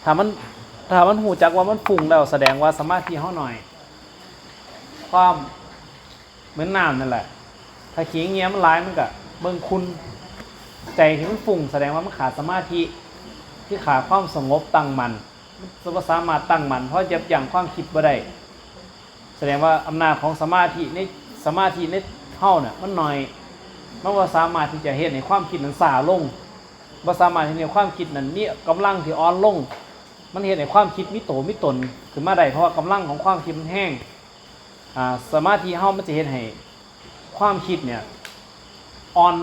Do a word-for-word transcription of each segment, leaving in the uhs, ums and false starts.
ถ้ามันถ้ามันรู้จักว่ามันฟุ้งแล้ว แสดงว่าสมาธิเฮาน้อย ความเหมือนน้ำนั่นแหละ ถ้าขี้เหงื่อมันหลายมันก็เบิ่งขุ่น ใจที่มันฟุ้งแสดงว่ามันขาดสมาธิ คือขาดความสงบตั้งมั่น มันบ่สามารถตั้งมั่น เพราะยับยั้งความคิดบ่ได้ แสดงว่าอำนาจของสมาธิในสมาธิในเฮาเนี่ยมันน้อย มันบ่สามารถที่จะเฮ็ดให้ความคิดนั้นช้าลง บ่สามารถเฮ็ดให้ความคิดนั้นมีกำลังที่อ่อนลง มันเฮ็ดให้ความคิดมีโตมีตนขึ้นมาได้ เพราะว่ากำลังของความคิดมันแฮง อ่า สมาธิเฮามันจะเฮ็ดให้ความคิดเนี่ยอ่อน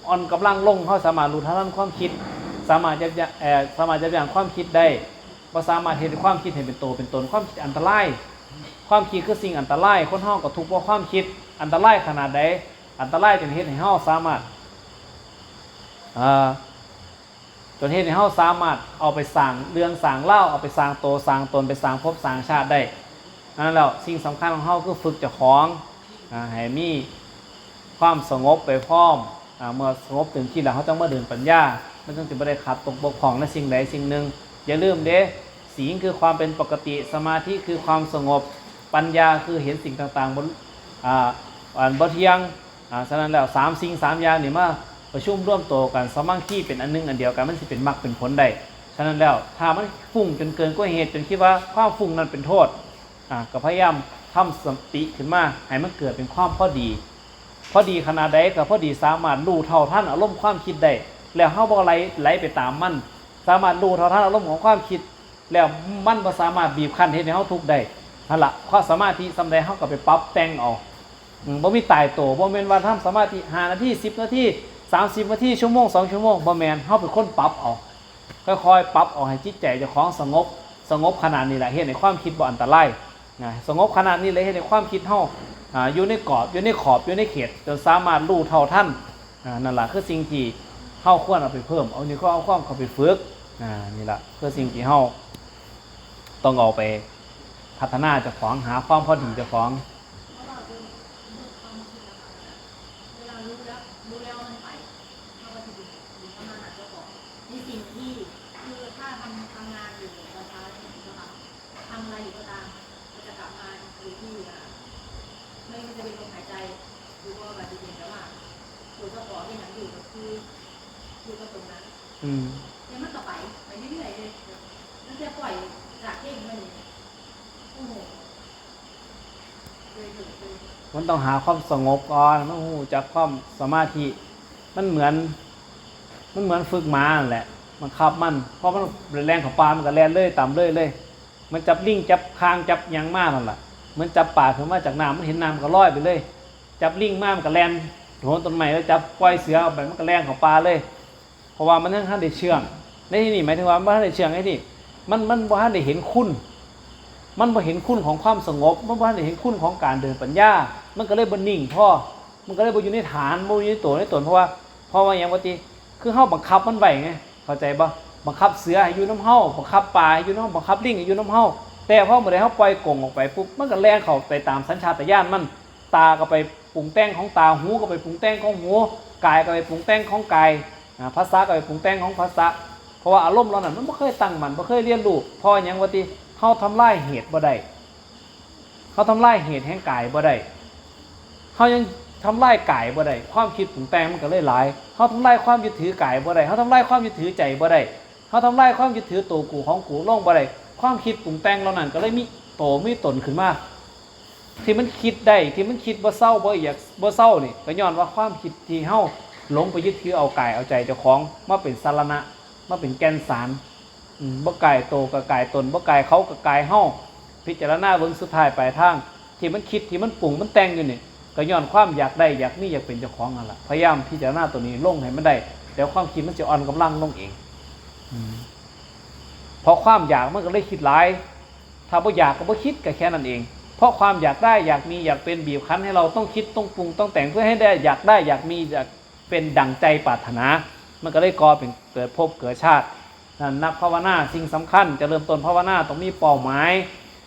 อ่อนกำลังลง เฮาสามารถรู้เท่าทันความคิด สามารถยับยั้ง เอ่อ สามารถยับยั้งความคิดได้ บ่สามารถเฮ็ดให้ความคิดให้เป็นโตเป็นตน ความคิดอันตราย ความคิดคือสิ่งอันตราย คนเฮาก็ทุกข์เพราะความคิด อันตรายขนาดใด อันตรายจนเฮ็ดให้เฮาสามารถ เอ่อ จนเฮ็ดให้เฮาสามารถเอาไปสร้างเรื่องสร้างราว เอาไปสร้างโตสร้างตน ไปสร้างภพสร้างชาติได้ นั้นแล้วสิ่งสำคัญของเฮาคือฝึกเจ้าของ อ่า ให้มีความสงบไปพร้อม อ่า เมื่อสงบเต็มที่แล้ว เฮาจั่งมาเดินปัญญา มันจั่งสิบ่ได้ขาดตกบกพร่องในสิ่งใดสิ่งหนึ่ง อย่าลืมเด้ ศีลคือความเป็นปกติ สมาธิคือความสงบ ปัญญาคือเห็นสิ่งต่างๆ บน อ่า อันบ่เที่ยง อ่า ฉะนั้นแล้วสามสิ่งสามอย่างนี่มาประชุมรวมตัวกัน สามัคคีเป็นอันหนึ่งอันเดียวกัน มันสิเป็นมรรคเป็นผลได้ ฉะนั้นแล้วถ้ามันฟุ้งจนเกินกว่าเหตุ จนคิดว่าความฟุ้งนั้นเป็นโทษ อ่า ก็พยายามทำสติขึ้นมา ให้มันเกิดเป็นความพอดี พอดีขนาดใดก็พอดีสามารถรู้เท่าทันอารมณ์ความคิดได้ แล้วเฮาบ่ไหล ไหลไปตามมัน สามารถรู้เท่าทันอารมณ์ของความคิด แล้วมันบ่สามารถบีบคั้นเฮ็ดให้เฮาทุกข์ได้ นั่นล่ะ ความสมาธิส่ำใดเฮาก็ไปปรับแต่งเอา อืม บ่มีตายตัว บ่แม่นว่าทำสมาธิห้านาที สิบนาที สามสิบนาที ชั่วโมง สองชั่วโมง บ่แม่น เฮาเป็นคนปรับเอา ค่อยๆ ปรับเอาให้จิตใจเจ้าของสงบ สงบขนาดนี้แหละเฮ็ดให้ความคิดบ่อันตราย นะ สงบขนาดนี้เลยเฮ็ดให้ความคิดเฮา อ่า อยู่ในกรอบ อยู่ในขอบ อยู่ในเขต จนสามารถรู้เท่าทัน อ่า นั่นล่ะคือสิ่งที่เฮาควรเอาไปเพิ่ม เอานี่ก็เอาความเข้าไปฝึก อ่า นี่ล่ะคือสิ่งที่เฮาต้องเอาไปพัฒนาเจ้าของ หาความพอดีเจ้าของ เพราะว่าคือเรื่องความคิดนะคะเวลารู้แล้วรู้แล้วมันไปเราก็จะหยุดหยุดทำงานหาเจ้าของในสิ่งที่คือถ้าทำทำงานอยู่ตอนเช้าเนี่ยก็ทำทำอะไรอยู่ก็ตามมันจะกลับมาอยู่ที่อ่ะไม่ว่าจะเป็นลมหายใจหรือว่าอุบัติเหตุแต่ว่าตัวเจ้าของที่ยังอยู่ก็คืออยู่กับตรงนั้น อืม เนี่ยมันก็ไปไปเรื่อยๆเลยแล้วจะปล่อยจากเพ่งมันเนี่ยโอ้โหเลยถึงเลย มันต้องหาความสงบก่อน มันรู้จักความสมาธิ มันเหมือน มันเหมือนฝึกหมานั่นแหละ บังคับมัน เพราะมันแล่นเข้าป่ามันก็แล่นเลยตามเลยเลย มันจับลิงจับคางจับหยังมานั่นล่ะ มันจับปลาขึ้นมาจากน้ำ มันเห็นน้ำมันก็ลอยไปเลย จับลิงมามันก็แล่นโหนต้นไม้ แล้วจับปล่อยเสือออกไปมันก็แล่นเข้าป่าเลย เพราะว่ามันยังทันได้เชื่อง ในที่นี่หมายถึงว่ามันบ่ทันได้เชื่องในที่นี่ มัน มันบ่ทันได้เห็นคุณ มันบ่เห็นคุณของความสงบ มันบ่ทันได้เห็นคุณของการเดินปัญญา มันก็เลยบ่นิ่งพอ มันก็เลยบ่อยู่ในฐาน บ่อยู่ในตัวในตน เพราะว่า เพราะว่าหยังว่าติ คือเฮาบังคับมันไว้ไง เข้าใจบ่ บังคับเสือให้อยู่นำเฮา บังคับปลาให้อยู่นำเฮา บังคับลิงให้อยู่นำเฮา แต่พอเมื่อใดเฮาปล่อยกงออกไปปุ๊บ มันก็แล่นเข้าไปตามสัญชาตญาณมัน ตาก็ไปปรุงแต่งของตา หูก็ไปปรุงแต่งของหู กายก็ไปปรุงแต่งของกาย อ่า ผัสสะก็ไปปรุงแต่งของผัสสะ เพราะว่าอารมณ์เหล่านั้นมันบ่เคยตั้งมั่น บ่เคยเรียนรู้ เพราะหยังว่าติ เฮาทำลายเหตุบ่ได้ เฮาทำลายเหตุแห่งกายบ่ได้ เฮายังทำลายกายบ่ได้ ความคิดปรุงแต่งมันก็เลยหลาย เฮาทำลายความยึดถือกายบ่ได้ เฮาทำลายความยึดถือใจบ่ได้ เฮาทำลายความยึดถือตัวกูของกูลงบ่ได้ ความคิดปรุงแต่งเหล่านั้นก็เลยมีโตมีตนขึ้นมา ที่มันคิดได้ ที่มันคิดบ่เซา บ่อยาก บ่เซานี่ ก็ย้อนว่าความคิดที่เฮาหลงไปยึดถือเอากายเอาใจเจ้าของมาเป็นสรณะ มาเป็นแก่นสาร อืม บ่กายโตก็กายตน บ่กายเขาก็กายเฮา พิจารณาเบิ่งสุดท้ายปลายทาง ที่มันคิด ที่มันปรุง มันแต่งอยู่นี่ ก็ย้อนความอยากได้ อยากมี อยากเป็นเจ้าของนั่นล่ะ พยายามพิจารณาตัวนี้ลงให้มันได้ เดี๋ยวความคิดมันสิอ่อนกำลังลงเอง อืม เพราะความอยากมันก็เลยคิดหลาย ถ้าบ่อยากก็บ่คิด ก็แค่นั้นเอง เพราะความอยากได้ อยากมี อยากเป็น บีบคั้นให้เราต้องคิด ต้องปรุง ต้องแต่ง เพื่อให้ได้ อยากได้ อยากมี อยากเป็นดั่งใจปรารถนา มันก็เลยก่อเป็นเกิดภพเกิดชาติ นั้นนักภาวนาสิ่งสำคัญ จะเริ่มต้นภาวนาต้องมีเป้าหมาย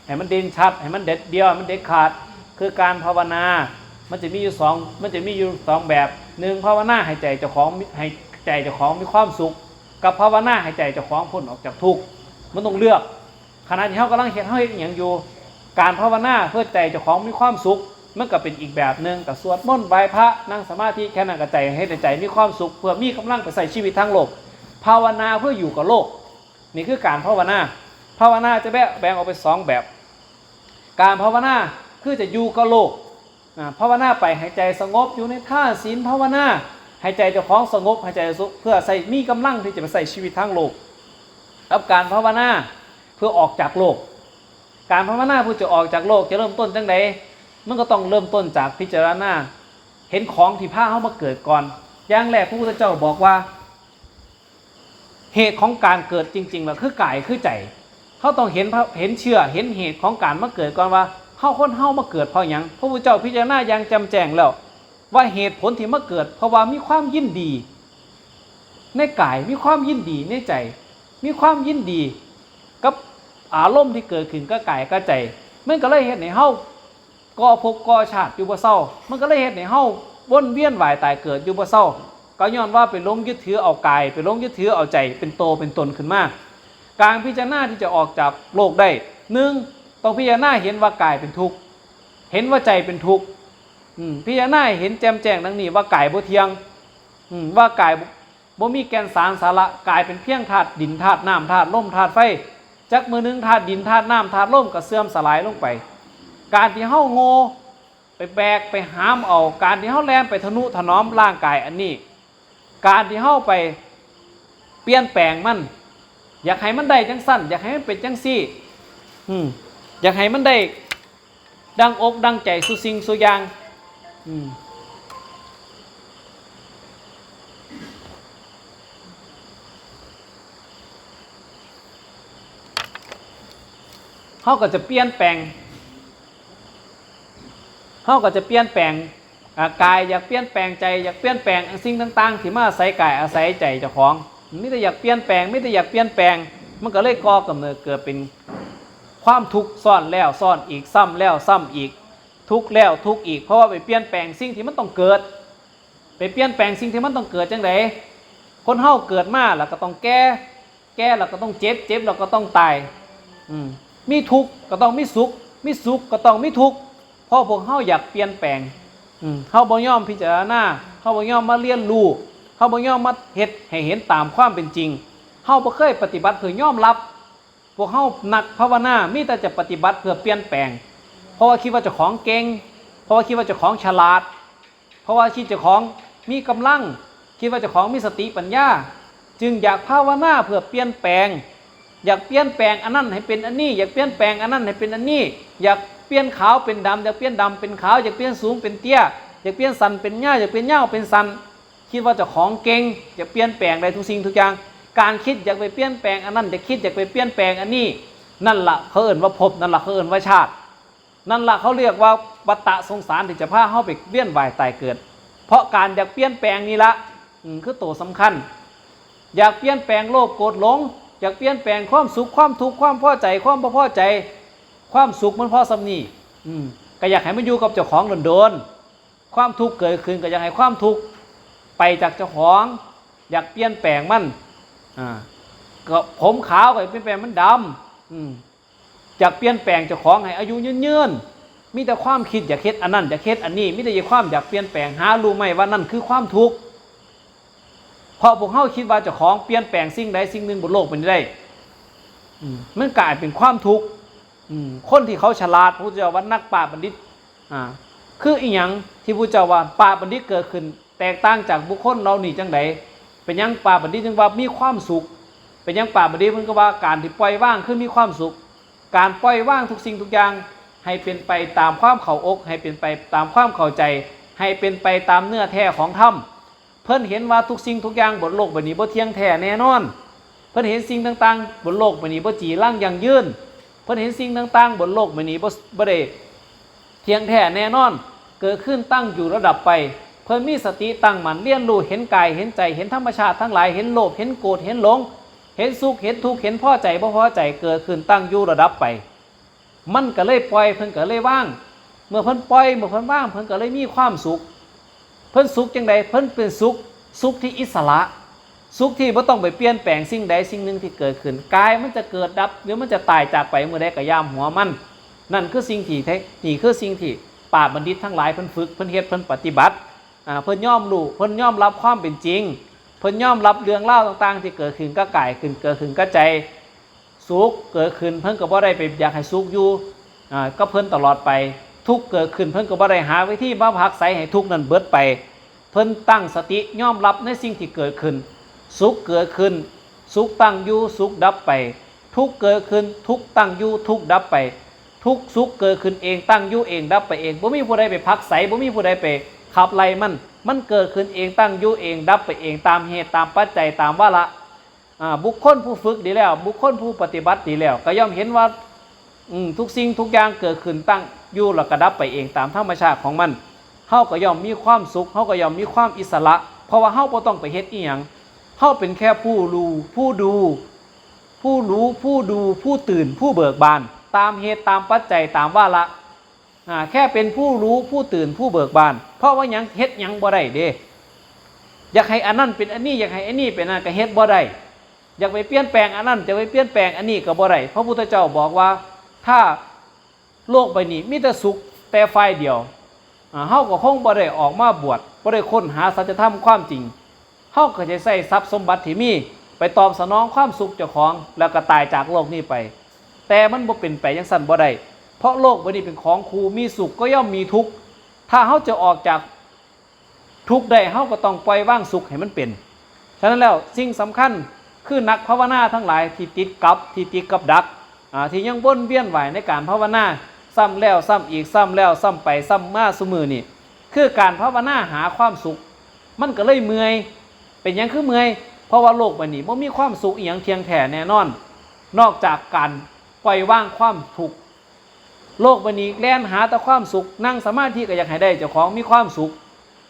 ให้มันเด่นชัด ให้มันเด็ดเดี่ยว ให้มันเด็ดขาด คือการภาวนา มันจะมีอยู่สอง มันจะมีอยู่สองแบบ หนึ่ง ภาวนาให้ใจเจ้าของ ให้ใจเจ้าของมีความสุข กับภาวนาให้ใจเจ้าของพ้นออกจากทุกข์ มันต้องเลือก ขณะที่เฮากำลังเฮ็ด เฮาเฮ็ดอีหยังอยู่ การภาวนาเพื่อใจเจ้าของมีความสุข มันก็เป็นอีกแบบหนึ่ง ก็สวดมนต์ไหว้พระ นั่งสมาธิ แค่นั้นก็ใจ เฮ็ดให้ใจมีความสุข เพื่อมีกำลังไปใช้ชีวิตทางโลก ภาวนาเพื่ออยู่กับโลก นี่คือการภาวนา ภาวนาจะแบ่ง แบ่งออกเป็นสองแบบ การภาวนาคือจะอยู่กับโลก อ่า ภาวนาไปให้ใจสงบอยู่ในท่าศีลภาวนา ให้ใจเจ้าของสงบ ให้ใจสุข เพื่อใช้มีกำลังที่จะไปใช้ชีวิตทางโลก กับการภาวนาเพื่อออกจากโลก การภาวนาเพื่อจะออกจากโลกจะเริ่มต้นจังใด มันก็ต้องเริ่มต้นจากพิจารณา เห็นของที่พาเฮามาเกิดก่อน อย่างแรกพระพุทธเจ้าบอกว่า เหตุของการเกิดจริงๆแล้วคือกายคือใจ เฮาต้องเห็นพระ เห็นเชื้อ เห็นเหตุของการมาเกิดก่อนว่า เฮาคนเฮามาเกิดเพราะหยัง พระพุทธเจ้าพิจารณาอย่างแจ่มแจ้งแล้ว ว่าเหตุผลที่มาเกิด เพราะว่ามีความยินดี ในกาย มีความยินดีในใจ มีความยินดี กับอารมณ์ที่เกิดขึ้นกับกายกับใจ มันก็เลยเฮ็ดให้เฮา ก่อภพก่อชาติอยู่บ่เซา มันก็เลยเฮ็ดให้เฮาวนเวียนว่ายตายเกิดอยู่บ่เซา ก็ย้อนว่าไปหลงยึดถือเอากาย ไปหลงยึดถือเอาใจเป็นโตเป็นตนขึ้นมา การพิจารณาที่จะออกจากโลกได้ หนึ่ง ต้องพิจารณาเห็นว่ากายเป็นทุกข์ เห็นว่าใจเป็นทุกข์ อืม พิจารณาให้เห็นแจ่มแจ้งดังนี้ว่ากายบ่เที่ยง อืม ว่ากายบ่ บ่มีแก่นสารสาระ กายเป็นเพียงธาตุดิน ธาตุน้ำ ธาตุลม ธาตุไฟ จักมื้อหนึ่งธาตุดิน ธาตุน้ำ ธาตุลมก็เสื่อมสลายลงไป การที่เฮาโง่ ไปแบกไปหามเอา การที่เฮาแล่นไปทะนุถนอมร่างกายอันนี้ การที่เฮาไปเปลี่ยนแปลงมัน อยากให้มันได้จังซั่น อยากให้มันเป็นจังซี่ อืม อยากให้มันได้ดังอกดังใจสู่สิ่งสู่อย่าง อืม เฮาก็จะเปลี่ยนแปลง เฮาก็จะเปลี่ยนแปลง อ่า กายอยากเปลี่ยนแปลง ใจอยากเปลี่ยนแปลง สิ่งต่างๆที่มาอาศัยกายอาศัยใจเจ้าของ มีแต่อยากเปลี่ยนแปลง มีแต่อยากเปลี่ยนแปลง มันก็เลยก่อกำเนิดเกิดเป็นความทุกข์ซ้อนแล้วซ้อนอีก ซ้ำแล้วซ้ำอีก ทุกข์แล้วทุกข์อีก เพราะว่าไปเปลี่ยนแปลงสิ่งที่มันต้องเกิด ไปเปลี่ยนแปลงสิ่งที่มันต้องเกิดจังใด คนเฮาเกิดมาแล้วก็ต้องแก่ แก่แล้วก็ต้องเจ็บ เจ็บแล้วก็ต้องตาย อืม มีทุกข์ก็ต้องมีสุข มีสุขก็ต้องมีทุกข์ เพราะพวกเฮาอยากเปลี่ยนแปลง อืม เฮาบ่ยอมพิจารณา เฮาบ่ยอมมาเรียนรู้ เฮาบ่ยอมมาเฮ็ดให้เห็นตามความเป็นจริง เฮาบ่เคยปฏิบัติเพื่อยอมรับ พวกเฮานักภาวนา มีแต่จะปฏิบัติเพื่อเปลี่ยนแปลง เพราะว่าคิดว่าเจ้าของเก่ง เพราะว่าคิดว่าเจ้าของฉลาด เพราะว่าคิดเจ้าของมีกำลัง คิดว่าเจ้าของมีสติปัญญา จึงอยากภาวนาเพื่อเปลี่ยนแปลง อยากเปลี่ยนแปลงอันนั้นให้เป็นอันนี้ อยากเปลี่ยนแปลงอันนั้นให้เป็นอันนี้ อยากเปลี่ยนขาวเป็นดำ อยากเปลี่ยนดำเป็นขาว อยากเปลี่ยนสูงเป็นเตี้ย อยากเปลี่ยนสั้นเป็นยาว อยากเปลี่ยนยาวเป็นสั้น คิดว่าเจ้าของเก่ง อยากเปลี่ยนแปลงได้ทุกสิ่งทุกอย่าง การคิดอยากไปเปลี่ยนแปลงอันนั้น อยากคิดอยากไปเปลี่ยนแปลงอันนี้ นั่นละเขาเอิ้นว่าภพ นั่นละเขาเอิ้นว่าชาติ นั่นละเขาเรียกว่าวัฏฏะสงสารที่จะพาเฮาไปเวียนว่ายตายเกิด เพราะการอยากเปลี่ยนแปลงนี่ละ อืม คือตัวสำคัญ อยากเปลี่ยนแปลงโลภโกรธหลง อยากเปลี่ยนแปลงความสุขความทุกข์ความพอใจความบ่พอใจ ความสุขมันพอส่ำนี้ อืม ก็อยากให้มันอยู่กับเจ้าของโดนๆ ความทุกข์เกิดขึ้นก็อยากให้ความทุกข์ไปจากเจ้าของ อยากเปลี่ยนแปลงมัน อ่า ก็ผมขาวก็อยากเปลี่ยนแปลงมันดำ อืม อยากเปลี่ยนแปลงเจ้าของให้อายุยืนๆ มีแต่ความคิดอยากเฮ็ดอันนั้นอยากเฮ็ดอันนี้ มีแต่ความอยากเปลี่ยนแปลง หารู้ไหมว่านั่นคือความทุกข์ เพราะพวกเฮาคิดว่าเจ้าของเปลี่ยนแปลงสิ่งใดสิ่งหนึ่งบนโลกไปนี้ได้ อืม มันกลายเป็นความทุกข์ อืม คนที่เขาฉลาด พระพุทธเจ้าว่านักปราชญ์บัณฑิต อ่า คืออีหยังที่พระพุทธเจ้าว่าปราชญ์บัณฑิตเกิดขึ้น แตกต่างจากบุคคลเหล่านี้จังใด เป็นหยังปราชญ์บัณฑิตจึงว่ามีความสุข เป็นหยังปราชญ์บัณฑิตเพิ่นก็ว่าการที่ปล่อยวางคือมีความสุข การปล่อยวางทุกสิ่งทุกอย่าง ให้เป็นไปตามความเข้าอก ให้เป็นไปตามความเข้าใจ ให้เป็นไปตามเนื้อแท้ของธรรม เพิ่นเห็นว่าทุกสิ่งทุกอย่างบนโลกใบนี้บ่เที่ยงแท้แน่นอน เพิ่นเห็นสิ่งต่างๆบนโลกใบนี้บ่จีรังยั่งยืน เพิ่นเห็นสิ่งต่างๆบนโลกใบนี้บ่ บ่ได้เที่ยงแท้แน่นอน เกิดขึ้นตั้งอยู่แล้วดับไป เพิ่นมีสติตั้งมั่นเรียนรู้เห็นกายเห็นใจเห็นธรรมชาติทั้งหลาย เห็นโลภเห็นโกรธเห็นหลง เห็นสุขเห็นทุกข์เห็นพอใจบ่พอใจ เกิดขึ้นตั้งอยู่แล้วดับไป มันก็เลยปล่อย เพิ่นก็เลยวาง เมื่อเพิ่นปล่อย เมื่อเพิ่นวาง เพิ่นก็เลยมีความสุข เพิ่นสุขจังใด เพิ่นเป็นสุข สุขที่อิสระ สุขที่บ่ต้องไปเปลี่ยนแปลงสิ่งใดสิ่งหนึ่งที่เกิดขึ้น กายมันจะเกิดดับ หรือมันจะตายจากไปเมื่อใดก็ยามหัวมัน นั่นคือสิ่งที่แท้ นี่คือสิ่งที่ปราชญ์บัณฑิตทั้งหลายเพิ่นฝึก เพิ่นเฮ็ด เพิ่นปฏิบัติ อ่า เพิ่นยอมรู้ เพิ่นยอมรับความเป็นจริง เพิ่นยอมรับเรื่องราวต่างๆที่เกิดขึ้นกับกาย ขึ้น เกิดขึ้นกับใจ สุขเกิดขึ้นเพิ่นก็บ่ได้ไปอยากให้สุขอยู่ อ่า กับเพิ่นตลอดไป ทุกข์เกิดขึ้นเพิ่นก็บ่ได้หาวิธีมาผลักไสให้ทุกข์นั้นเบิดไป เพิ่นตั้งสติยอมรับในสิ่งที่เกิดขึ้น สุขเกิดขึ้น สุขตั้งอยู่ สุขดับไป ทุกข์เกิดขึ้น ทุกข์ตั้งอยู่ ทุกข์ดับไป ทุกข์สุขเกิดขึ้นเอง ตั้งอยู่เอง ดับไปเอง บ่มีผู้ใดไปผลักไส บ่มีผู้ใดไปขับไล่มัน มันเกิดขึ้นเอง ตั้งอยู่เอง ดับไปเอง ตามเหตุ ตามปัจจัย ตามวาระ อ่า บุคคลผู้ฝึกดีแล้ว บุคคลผู้ปฏิบัติดีแล้ว ก็ย่อมเห็นว่า อืม ทุกสิ่งทุกอย่างเกิดขึ้นตั้งอยู่แล้วก็ดับไปเองตามธรรมชาติของมัน เฮาก็ย่อมมีความสุข เฮาก็ย่อมมีความอิสระ เพราะว่าเฮาบ่ต้องไปเฮ็ดอิหยัง เฮาเป็นแค่ผู้รู้ ผู้ดู ผู้รู้ ผู้ดู ผู้ตื่น ผู้เบิกบาน ตามเหตุ ตามปัจจัย ตามวาระ อ่า แค่เป็นผู้รู้ ผู้ตื่น ผู้เบิกบาน เพราะว่าหยัง เฮ็ดหยังบ่ได้เด้ อยากให้อันนั้นเป็นอันนี้ อยากให้อันนี้เป็นอันนั้น ก็เฮ็ดบ่ได้ อยากไปเปลี่ยนแปลงอันนั้น จะไปเปลี่ยนแปลงอันนี้ก็บ่ได้ พระพุทธเจ้าบอกว่า ถ้าโลกใบนี้มีแต่สุขแต่ฝ่ายเดียว อ่า เฮาก็คงบ่ได้ออกมาบวช บ่ได้ค้นหาสัจธรรมความจริง เฮาก็จะใช้ทรัพย์สมบัติที่มี ไปตอบสนองความสุขเจ้าของ แล้วก็ตายจากโลกนี้ไป แต่มันบ่เป็นไปจั่งซั้นบ่ได้ เพราะโลกใบนี้เป็นของคู่ มีสุขก็ย่อมมีทุกข์ ถ้าเฮาจะออกจากทุกข์ได้ เฮาก็ต้องปล่อยวางสุขให้มันเป็น ฉะนั้นแล้วสิ่งสำคัญคือนักภาวนาทั้งหลายที่ติดกับ ที่ติดกับดัก อ่า ที่ยังวนเวียนว่ายในการภาวนา ซ้ำแล้วซ้ำอีก ซ้ำแล้วซ้ำไป ซ้ำมาซุมื้อนี้ คือการภาวนาหาความสุข มันก็เลยเมื่อย เป็นหยังคือเมื่อย เพราะว่าโลกใบนี้บ่มีความสุขอีหยังเที่ยงแท้แน่นอน นอกจากการปล่อยวางความทุกข์ โลกใบนี้แล่นหาแต่ความสุข นั่งสมาธิก็อยากให้ได้เจ้าของมีความสุข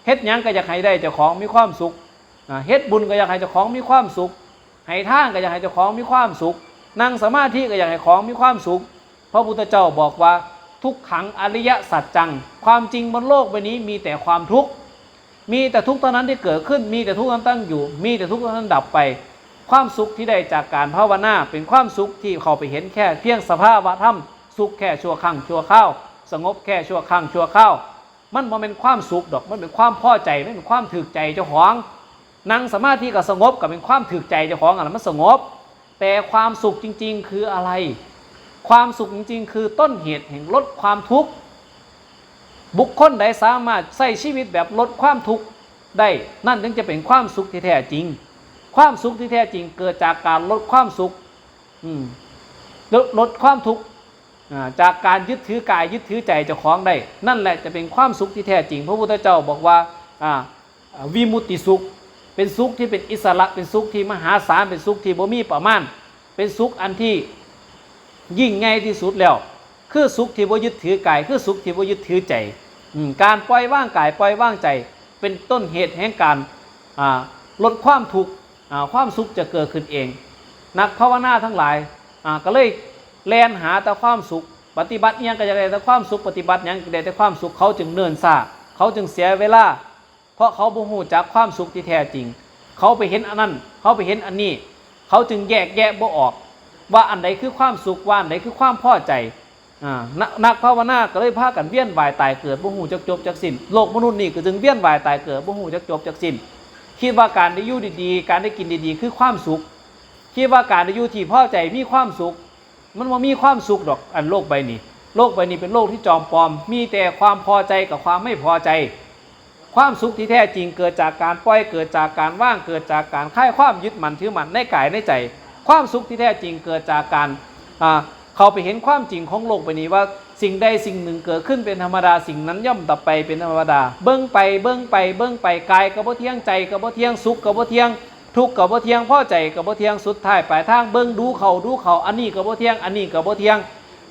เฮ็ดหยังก็อยากให้ได้เจ้าของมีความสุข อ่า เฮ็ดบุญก็อยากให้เจ้าของมีความสุข ให้ทานก็อยากให้เจ้าของมีความสุข นั่งสมาธิก็อยากให้ของมีความสุข พระพุทธเจ้าบอกว่า ทุกขังอริยสัจจัง ความจริงบนโลกใบนี้มีแต่ความทุกข์ มีแต่ทุกข์เท่านั้นที่เกิดขึ้น มีแต่ทุกข์เท่านั้นตั้งอยู่ มีแต่ทุกข์เท่านั้นดับไป ความสุขที่ได้จากการภาวนาเป็นความสุขที่เข้าไปเห็นแค่เพียงสภาวะธรรม สุขแค่ชั่วครั้งชั่วคราว สงบแค่ชั่วครั้งชั่วคราว มันบ่แม่นความสุขดอก มันเป็นความพอใจ มันเป็นความถูกใจเจ้าของ นั่งสมาธิก็สงบ ก็เป็นความถูกใจเจ้าของ อันนั้นมันสงบ แต่ความสุขจริงๆคืออะไร ความสุขจริงๆคือต้นเหตุแห่งลดความทุกข์ บุคคลใดสามารถใช้ชีวิตแบบลดความทุกข์ได้ นั่นจึงจะเป็นความสุขที่แท้จริง ความสุขที่แท้จริงเกิดจากการลดความสุข อืม ลด ลดความทุกข์ อ่า จากการยึดถือกายยึดถือใจเจ้าของได้ นั่นแหละจะเป็นความสุขที่แท้จริง พระพุทธเจ้าบอกว่า อ่า อ่า วิมุตติสุข เป็นสุขที่เป็นอิสระ เป็นสุขที่มหาศาล เป็นสุขที่บ่มีประมาณ เป็นสุขอันที่ยิ่งใหญ่ที่สุดแล้ว คือสุขที่บ่ยึดถือกาย คือสุขที่บ่ยึดถือใจ อืม การปล่อยวางกาย ปล่อยวางใจ เป็นต้นเหตุแห่งการ อ่า ลดความทุกข์ อ่า ความสุขจะเกิดขึ้นเอง นักภาวนาทั้งหลาย อ่า ก็เลยแล่นหาแต่ความสุข ปฏิบัติอิหยังก็อยากได้แต่ความสุข ปฏิบัติหยังก็ได้แต่ความสุข เขาจึงเนิ่นช้า เขาจึงเสียเวลา เพราะเขาบ่ฮู้จักความสุขที่แท้จริง เขาไปเห็นอันนั้น เขาไปเห็นอันนี้ เขาจึงแยกแยะบ่ออก ว่าอันใดคือความสุข ว่าอันใดคือความพอใจ อ่า นัก นักภาวนาก็เลยพากันเวียนว่ายตายเกิดบ่ฮู้จักจบจักสิ้น โลกมนุษย์นี่ก็จึงเวียนว่ายตายเกิดบ่ฮู้จักจบจักสิ้น คิดว่าการได้อยู่ดีๆ การได้กินดีๆ คือความสุข คิดว่าการได้อยู่ที่พอใจมีความสุข มันบ่มีความสุขดอก อันโลกใบนี้ โลกใบนี้เป็นโลกที่จอมปลอม มีแต่ความพอใจกับความไม่พอใจ ความสุขที่แท้จริงเกิดจากการปล่อย เกิดจากการวาง เกิดจากการคลายความยึดมั่นถือมั่นในกายในใจ ความสุขที่แท้จริงเกิดจากการ อ่า เข้าไปเห็นความจริงของโลกใบนี้ว่าสิ่งใดสิ่งหนึ่งเกิดขึ้นเป็นธรรมดา สิ่งนั้นย่อมดับไปเป็นธรรมดา เบิ่งไป เบิ่งไป เบิ่งไป กายก็บ่เที่ยง ใจก็บ่เที่ยง สุขก็บ่เที่ยง ทุกข์ก็บ่เที่ยง พอใจก็บ่เที่ยง สุดท้ายปลายทางเบิ่งดูเข้า ดูเข้า อันนี้ก็บ่เที่ยง อันนี้ก็บ่เที่ยง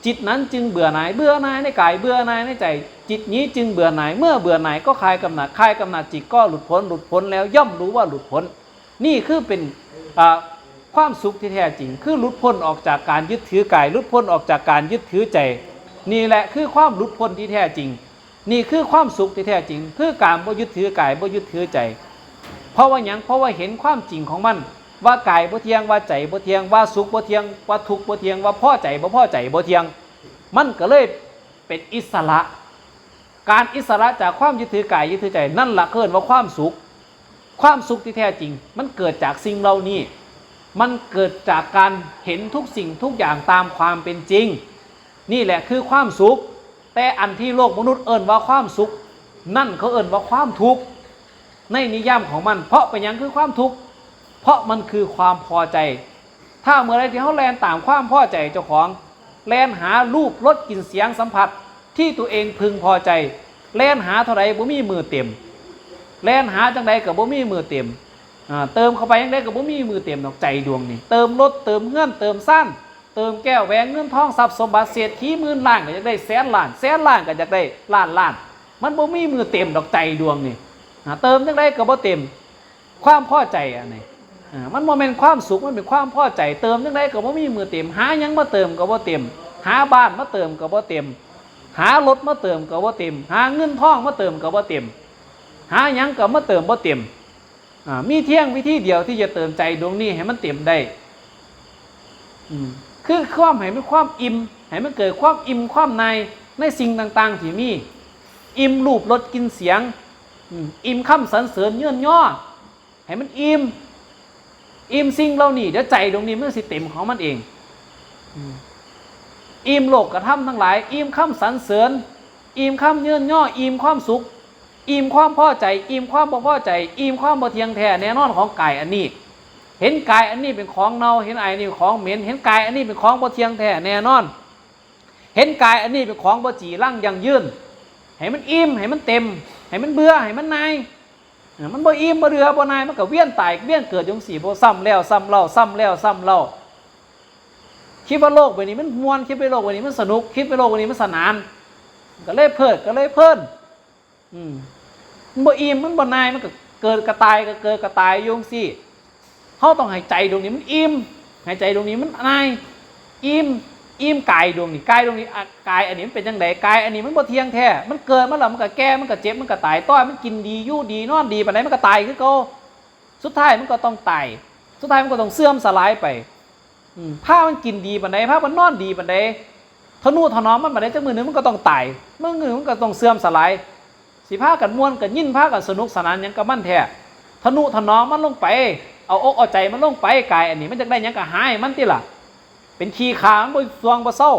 จิตนั้นจึงเบื่อหน่าย เบื่อหน่ายในกาย เบื่อหน่ายในใจ จิตนี้จึงเบื่อหน่าย เมื่อเบื่อหน่ายก็คลายกำหนัด คลายกำหนัดจิตก็หลุดพ้น หลุดพ้นแล้วย่อมรู้ว่าหลุดพ้น นี่คือเป็น อ่า ความสุขที่แท้จริง คือหลุดพ้นออกจากการยึดถือกาย หลุดพ้นออกจากการยึดถือใจ นี่แหละคือความหลุดพ้นที่แท้จริง นี่คือความสุขที่แท้จริง คือการบ่ยึดถือกาย บ่ยึดถือใจ เพราะว่าหยัง เพราะว่าเห็นความจริงของมัน ว่ากายบ่เที่ยง ว่าใจบ่เที่ยง ว่าสุขบ่เที่ยง ว่าทุกข์บ่เที่ยง ว่าพอใจบ่พอใจบ่เที่ยง มันก็เลยเป็นอิสระ การอิสระจากความยึดถือกายยึดถือใจ นั่นละเอิ้นว่าความสุข ความสุขที่แท้จริง มันเกิดจากสิ่งเหล่านี้ มันเกิดจากการเห็นทุกสิ่งทุกอย่างตามความเป็นจริง นี่แหละคือความสุข แต่อันที่โลกมนุษย์เอิ้นว่าความสุข นั่นเขาเอิ้นว่าความทุกข์ ในนิยามของมัน เพราะเป็นหยังคือความทุกข์ เพราะมันคือความพอใจ ถ้าเมื่อใดที่เฮาแล่นตามความพอใจเจ้าของ แล่นหารูปรสกลิ่นเสียงสัมผัสที่ตัวเองพึงพอใจ แล่นหาเท่าใดบ่มีมื้อเต็ม แล่นหาจังใดก็บ่มีมื้อเต็ม อ่า เติมเข้าไปจังใดก็บ่มีมื้อเต็มดอกใจดวงนี่ เติมรถ เติมเฮือน เติมซาน เติมแก้วแหวนเงินทองทรัพย์สมบัติ เศรษฐีหมื่นล้านก็อยากได้แสนล้าน แสนล้านก็อยากได้ล้านล้าน มันบ่มีมื้อเต็มดอกใจดวงนี่ อ่า เติมจังใดก็บ่เต็ม ความพอใจอันนี้ อ่า มันบ่แม่นความสุข มันเป็นความพอใจ เติมจังใดก็บ่มีมื้อเต็ม หาหยังมาเติมก็บ่เต็ม หาบ้านมาเติมก็บ่เต็ม หารถมาเติมก็บ่เต็ม หาเงินทองมาเติมก็บ่เต็ม หาหยังก็มาเติมบ่เต็ม อ่า มีเที่ยงวิธีเดียวที่จะเติมใจดวงนี้ให้มันเต็มได้ อืม คือความให้มันความอิ่ม ให้มันเกิดความอิ่มความในในสิ่งต่างๆที่มี อิ่มรูปรสกลิ่นเสียง อืม อิ่มคำสรรเสริญเยินยอ ให้มันอิ่ม อิ่มสิ่งเหล่านี้ เดี๋ยวใจดวงนี้มันสิเต็มของมันเอง อืม อิ่มโลกธรรมทั้งหลาย อิ่มคำสรรเสริญ อิ่มคำเยินยอ อิ่มความสุข อิ่มความพอใจ อิ่มความบ่พอใจ อิ่มความบ่เที่ยงแท้แน่นอนของกายอันนี้ เห็นกายอันนี้เป็นของเน่า เห็นกายอันนี้เป็นของเหม็น เห็นกายอันนี้เป็นของบ่เที่ยงแท้แน่นอน เห็นกายอันนี้เป็นของบ่จีรังยั่งยืน ให้มันอิ่ม ให้มันเต็ม ให้มันเบื่อ ให้มันหน่าย เออ มันบ่อิ่มบ่เบื่อบ่หน่าย มันก็เวียนตายเวียนเกิดอยู่จั่งซี้ บ่ซ้ำแล้วซ้ำเล่า ซ้ำแล้วซ้ำเล่า คิดว่าโลกใบนี้มันม่วน คิดว่าโลกใบนี้มันสนุก คิดว่าโลกใบนี้มันสนาน ก็เลยเพลิด ก็เลยเพลิน อืม มันบ่อิ่ม มันบ่หน่าย มันก็เกิดกะตาย ก็เกิดกะตายอยู่จั่งซี้ เฮาต้องให้ใจดวงนี้มันอิ่ม ให้ใจดวงนี้มันหน่าย อิ่ม อิ่มกายดวงนี้ กายดวงนี้ อ่ะ กายอันนี้มันเป็นจั่งใด กายอันนี้มันบ่เที่ยงแท้ มันเกิดมาแล้วมันก็แก่ มันก็เจ็บ มันก็ตาย ต่อให้มันกินดี อยู่ดี นอนดีปานใด มันก็ตายคือเก่า สุดท้ายมันก็ต้องตาย สุดท้ายมันก็ต้องเสื่อมสลายไป อืม พามันกินดีปานใด พามันนอนดีปานใด ทะนุถนอมมันปานใด จักมื้อหนึ่งมันก็ต้องตาย มื้อหนึ่งมันก็ต้องเสื่อมสลาย สิพากันม่วนกันยิน พากันสนุกสนานหยังกับมันแท้ ทะนุถนอมมันลงไป เอาอกเอาใจมันลงไป กายอันนี้มันอยากได้หยังก็หาให้มันติล่ะ เป็นขี้ข้ามันบ่ส่วงบ่เซา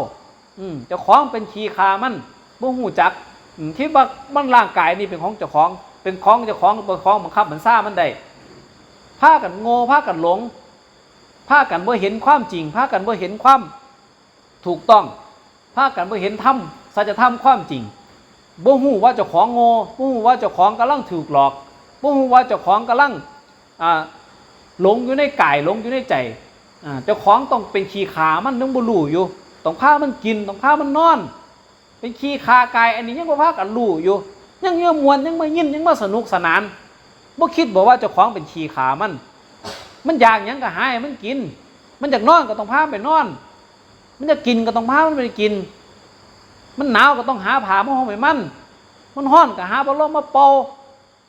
อืม เจ้าของเป็นขี้ข้ามัน บ่ฮู้จัก อืม คิดว่ามันร่างกายนี่เป็นของเจ้าของ เป็นของเจ้าของ เป็นของบังคับบัญชามันได้ พากันโง่ พากันหลง พากันบ่เห็นความจริง พากันบ่เห็นความถูกต้อง พากันบ่เห็นธรรม สัจธรรมความจริง บ่ฮู้ว่าเจ้าของโง่ บ่ฮู้ว่าเจ้าของกำลังถูกหลอก บ่ฮู้ว่าเจ้าของกำลัง อ่า หลงอยู่ในกาย หลงอยู่ในใจ อ่า เจ้าของต้องเป็นขี้ข้ามัน ยังบ่รู้อยู่ ต้องพามันกิน ต้องพามันนอน เป็นขี้ข้ากาย อันนี้ยังบ่พากันรู้อยู่ ยังเยื่อมวน ยังมายิน ยังมาสนุกสนาน บ่คิดบ่ว่าเจ้าของเป็นขี้ข้ามัน มันอยากหยังก็หาให้มันกิน มันอยากนอนก็ต้องพาไปนอน มันอยากกินก็ต้องพามันไปกิน มันหนาวก็ต้องหาผ้ามาห่มให้มัน มันร้อนก็หาพัดลมมาเป่า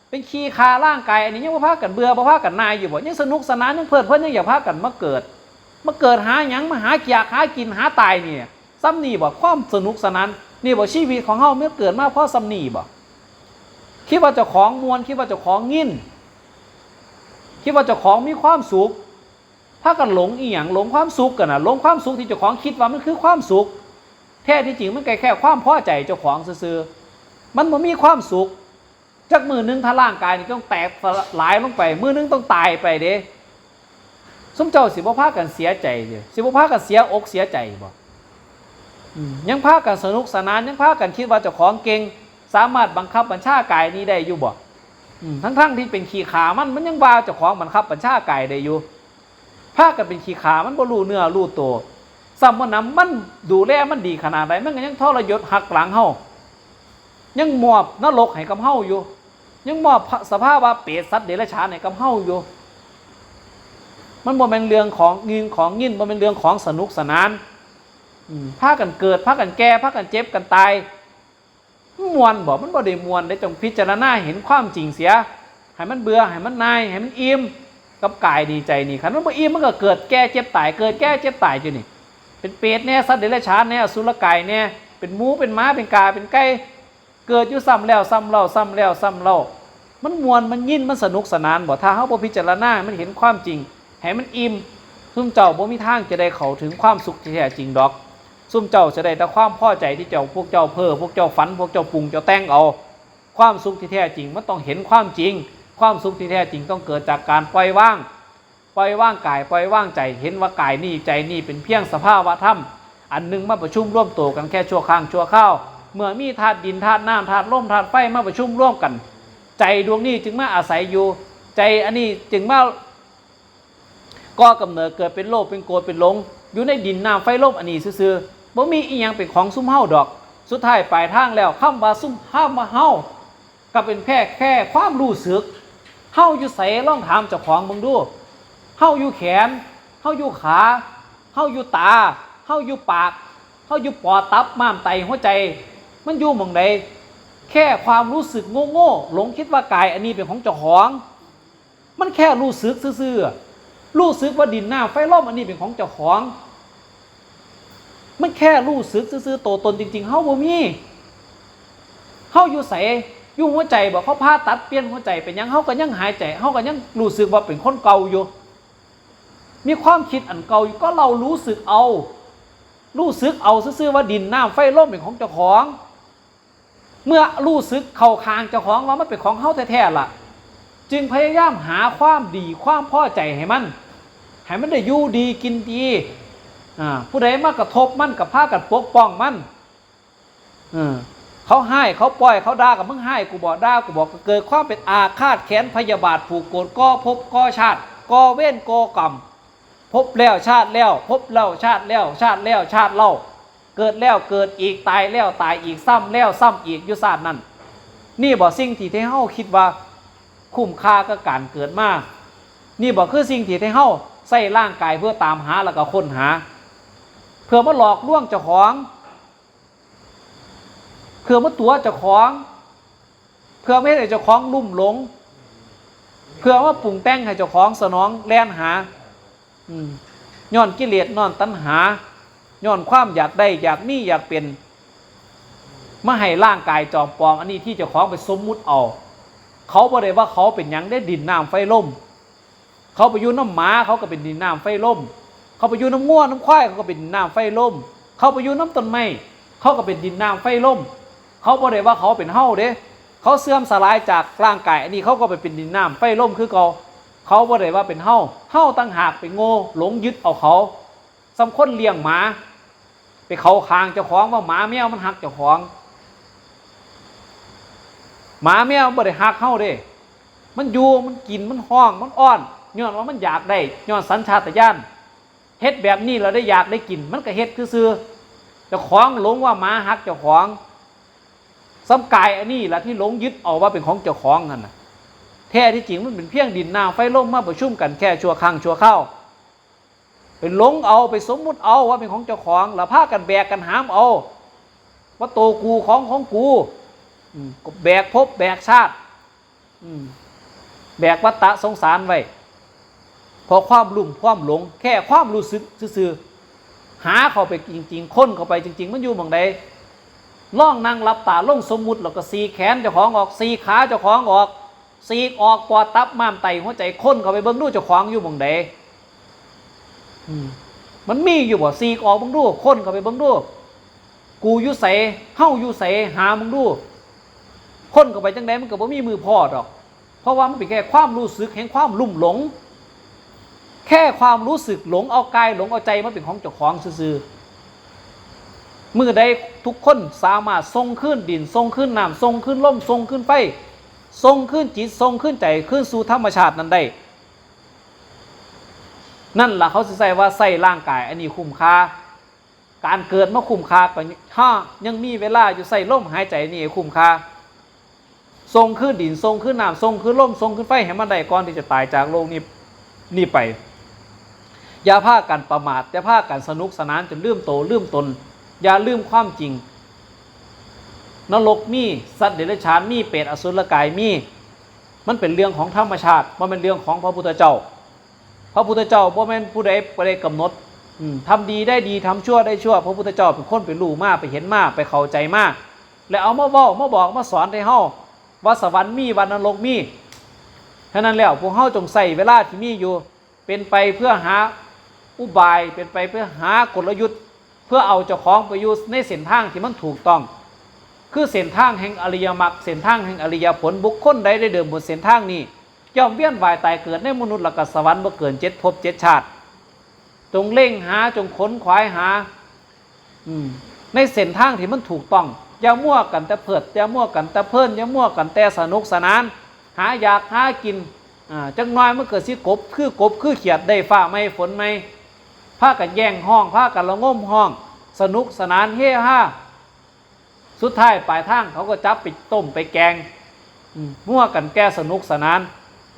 เป็นขี้ข้าร่างกาย อันนี้ยังบ่พากันเบื่อ บ่พากันหน่ายอยู่บ่ ยังสนุกสนาน ยังเพลิดเพลิน ยังอยากพากันมาเกิด มาเกิดหาหยัง มาหาอยากหากิน หาตายนี่ ซ้ำนี่บ่ ความสนุกสนาน นี่บ่ ชีวิตของเฮามันเกิดมาเพราะซ้ำนี่บ่ คิดว่าเจ้าของม่วน คิดว่าเจ้าของยิน คิดว่าเจ้าของมีความสุข พากันหลงอีหยัง หลงความสุขกันน่ะ หลงความสุขที่เจ้าของคิดว่ามันคือความสุข แท้ที่จริงมันก็แค่ความพอใจเจ้าของซื่อๆ มันบ่มีความสุข จักมื้อหนึ่งถ้าร่างกายนี่ต้องแตกสลายลงไป มื้อหนึ่งต้องตายไปเด้ ซุมเจ้าสิบ่พากันเสียใจเด้ สิบ่พากันเสียอกเสียใจบ่ อืม ยังพากันสนุกสนาน ยังพากันคิดว่าเจ้าของเก่ง สามารถบังคับบัญชากายนี้ได้อยู่บ่ อืม ทั้งๆที่เป็นขี้ข้ามัน มันยังว่าเจ้าของบังคับบัญชากายได้อยู่ พากันเป็นขี้ข้ามัน บ่รู้เนื้อรู้ตัว ซ้ำว่าน้ำมันดูแลมันดีขนาดใด มันก็ยังทรยศหักหลังเฮา ยังมอบนรกให้กับเฮาอยู่ ยังมอบสภาวะเปรตสัตว์เดรัจฉานให้กับเฮาอยู่ มันบ่แม่นเรื่องของยิน ของยิน บ่แม่นเรื่องของสนุกสนาน อืม พากันเกิด พากันแก่ พากันเจ็บกันตาย มันม่วนบ่ มันบ่ได้ม่วนเด้ จงพิจารณาเห็นความจริงเสีย ให้มันเบื่อ ให้มันหน่าย ให้มันอิ่มกับกายนี่ใจนี่ คันมันบ่อิ่มมันก็เกิดแก่เจ็บตาย เกิดแก่เจ็บตายอยู่นี่ เป็นเปรตแน่ สัตว์เดรัจฉานแน่ อสุรกายแน่ เป็นหมูเป็นหมาเป็นกาเป็นไก่ เกิดอยู่ซ้ำแล้วซ้ำเล่า ซ้ำแล้วซ้ำเล่า มันม่วน มันยิน มันสนุกสนานบ่ ถ้าเฮาบ่พิจารณา มันเห็นความจริง ให้มันอิ่ม ซุมเจ้าบ่มีทางจะได้เข้าถึงความสุขที่แท้จริงดอก ซุมเจ้าจะได้แต่ความพอใจที่เจ้า พวกเจ้าเพ้อ พวกเจ้าฝัน พวกเจ้าปรุงเจ้าแต่งเอา ความสุขที่แท้จริงมันต้องเห็นความจริง ความสุขที่แท้จริงต้องเกิดจากการปล่อยวาง ปล่อยวางกาย ปล่อยวางใจ เห็นว่ากายนี่ใจนี่เป็นเพียงสภาวะธรรมอันหนึ่งมาประชุมร่วมตัวกันแค่ชั่วครั้งชั่วคราว เมื่อมีธาตุดิน ธาตุน้ำ ธาตุลม ธาตุไฟมาประชุมร่วมกัน ใจดวงนี้จึงมาอาศัยอยู่ ใจอันนี้จึงมาก่อกำเนิดเกิดเป็นโลภเป็นโกรธเป็นหลง อยู่ในดินน้ำไฟลมอันนี้ซื่อๆ บ่มีอีหยังเป็นของซุมเฮาดอก สุดท้ายปลายทางแล้ว คำว่าซุม คำว่าเฮา ก็เป็นแค่ แค่ความรู้สึก เฮาอยู่ไส ลองถามเจ้าของเบิ่งดู เฮาอยู่แขน เฮาอยู่ขา เฮาอยู่ตา เฮาอยู่ปาก เฮาอยู่ปอด ตับ ม้าม ไต หัวใจ มันอยู่หม่องใด แค่ความรู้สึกโง่ๆ หลงคิดว่ากายอันนี้เป็นของเจ้าของ มันแค่รู้สึกซื่อๆ รู้สึกว่าดินน้ำไฟลมอันนี้เป็นของเจ้าของ มันแค่รู้สึกซื่อๆ ตัวตนจริงๆ เฮาบ่มี เฮาอยู่ไส อยู่หัวใจบ่ เขาผ่าตัดเปลี่ยนหัวใจเป็นหยัง เฮาก็ยังหายใจ เฮาก็ยังรู้สึกว่าเป็นคนเก่าอยู่ มีความคิดอันเก่าอยู่ ก็เรารู้สึกเอา รู้สึกเอาซื่อๆ ว่าดินน้ำไฟลมเป็นของเจ้าของ เมื่อรู้สึกเข้าข้างเจ้าของว่ามันเป็นของเฮาแท้ๆ ล่ะ จึงพยายามหาความดีความพอใจให้มัน ให้มันได้อยู่ดีกินดี อ่า ผู้ใดมากระทบมันก็พากันปกป้องมัน เออ เขาฮ้าย เขาป้อย เขาด่า กับมึงฮ้ายกูบ่ ด่ากูบ่ ก็เกิดความเป็นอาฆาตแค้นพยาบาท ผูกโกรธ ก่อภพก่อชาติ ก่อเวรก่อกรรม ภพแล้วชาติแล้ว ภพแล้วชาติแล้ว ชาติแล้วชาติเล่า เกิดแล้วเกิดอีก ตายแล้วตายอีก ซ้ำแล้วซ้ำอีก อยู่ชาตินั้น นี่บ่สิ่งที่เฮาคิดว่าคุ้มค่ากับการเกิดมา นี่บ่คือสิ่งที่เฮาใช้ร่างกายเพื่อตามหาแล้วก็ค้นหา เพื่อมาหลอกลวงเจ้าของ เพื่อมาตั๋วเจ้าของ เพื่อมาเฮ็ดให้เจ้าของลุ่มหลง เพื่อมาปรุงแต่งให้เจ้าของสนองแล่นหา อืม ย้อนกิเลส ย้อนตัณหา ย้อนความอยากได้ อยากมี อยากเป็น มาให้ร่างกายจอมปลอมอันนี้ที่เจ้าของไปสมมุติเอา เขาบ่ได้ว่าเขาเป็นหยังเด้ ดินน้ำไฟลม เขาไปอยู่นำหมา เขาก็เป็นดินน้ำไฟลม เขาไปอยู่นำงัวนำควาย เขาก็เป็นดินน้ำไฟลม เขาไปอยู่นำต้นไม้ เขาก็เป็นดินน้ำไฟลม เขาบ่ได้ว่าเขาเป็นเฮาเด้ เขาเสื่อมสลายจากร่างกายอันนี้ เขาก็ไปเป็นดินน้ำไฟลมคือเก่า เขาบ่ได้ว่าเป็นเฮา เฮาต่างหากไปโง่หลงยึดเอาเขา ส่ำคนเลี้ยงหมา ไปเข้าข้างเจ้าของว่าหมาแมวมันฮักเจ้าของ หมาแมวบ่ได้ฮักเฮาเด้ มันอยู่ มันกิน มันฮ้อง มันอ้อน ย้อนว่ามันอยากได้ ย้อนสัญชาตญาณ เฮ็ดแบบนี้แล้วได้อยากได้กิน มันก็เฮ็ดซื่อๆ เจ้าของหลงว่าหมาฮักเจ้าของ ส่ำกายอันนี้ล่ะที่หลงยึดเอาว่าเป็นของเจ้าของหั่นน่ะ แท้ที่จริงมันเป็นเพียงดินน้ำไฟลมมาประชุมกันแค่ชั่วครั้งชั่วคราว ไปหลงเอา ไปสมมุติเอาว่าเป็นของเจ้าของ แล้วพากันแบกกันหามเอา ว่าโตกู ของของกู อืม ก็แบกภพแบกชาติ อืม แบกวัฏฏะสงสารไว้ เพราะความลุ่มความหลง แค่ความรู้สึกซื่อๆ หาเข้าไปจริงๆ ค้นเข้าไปจริงๆ มันอยู่หม่องใด ลองนั่งหลับตาลง สมมุติ แล้วก็สีกแขนเจ้าของออก สีกขาเจ้าของออก สีกออกปอด ตับ ม้าม ไต หัวใจ ค้นเข้าไปเบิ่งดูเจ้าของอยู่หม่องใด อืม มันมีอยู่บ่ สีกออกเบิ่งดู ค้นเข้าไปเบิ่งดู กูอยู่ไส เฮาอยู่ไส หาเบิ่งดู ค้นเข้าไปจั่งใดมันก็บ่มีมือพ้อดอก เพราะว่ามันเป็นแค่ความรู้สึกแห่งความลุ่มหลง แค่ความรู้สึกหลงเอากายหลงเอาใจมาเป็นของเจ้าของซื่อๆ มื้อใดทุกคนสามารถส่งคืนดิน ส่งคืนน้ำ ส่งคืนลม ส่งคืนไฟ ส่งคืนจิต ส่งคืนใจ คืนสู่ธรรมชาตินั้นได้ นั่นล่ะเขาสิใช้ว่าใช้ร่างกายอันนี้คุ้มค่า การเกิดมาคุ้มค่า ก็ถ้ายังมีเวลาอยู่ ใช้ลมหายใจนี่ให้คุ้มค่า ส่งคืนดิน ส่งคืนน้ำ ส่งคืนลม ส่งคืนไฟให้มันได้ก่อนที่จะตายจากโลกนี้ นี้ไป อย่าพากันประมาท อย่าพากันสนุกสนานจนลืมโตลืมตน อย่าลืมความจริง นรกมี สัตว์เดรัจฉานมี เปรตอสุรกายมี มันเป็นเรื่องของธรรมชาติ บ่แม่นเรื่องของพระพุทธเจ้า พระพุทธเจ้าบ่แม่นผู้ใดไปได้กำหนด อืม ทำดีได้ดี ทำชั่วได้ชั่ว พระพุทธเจ้าเป็นคนไปรู้มา ไปเห็นมา ไปเข้าใจมา แล้วเอามาเว้า มาบอก มาสอนให้เฮา ว่าสวรรค์มี ว่านรกมี ฉะนั้นแล้วพวกเฮาจงใช้เวลาที่มีอยู่ เป็นไปเพื่อหาอุบาย เป็นไปเพื่อหากลยุทธ์ เพื่อเอาเจ้าของไปอยู่ในเส้นทางที่มันถูกต้อง คือเส้นทางแห่งอริยมรรค เส้นทางแห่งอริยผล บุคคลใดได้เดินบนเส้นทางนี้ ย่อมเวียนว่ายตายเกิดในมนุษย์และก็สวรรค์บ่เกินเจ็ดภพเจ็ดชาติ จงเล็งหา จงขนขวายหา อืม ในเส้นทางที่มันถูกต้อง อย่ามั่วกันแต่เพลิด อย่ามั่วกันแต่เพลิน อย่ามั่วกันแต่สนุกสนาน หาอยากหากิน อ่า จักหน่อยมันก็สิกบ คือกบ คือเขียด ได้ฟ้าใหม่ฝนใหม่ พากันแย่งฮ้อง พากันระงมฮ้อง สนุกสนานเฮฮา สุดท้ายปลายทางเขาก็จับไปต้มไปแกง อืม มั่วกันแก่สนุกสนาน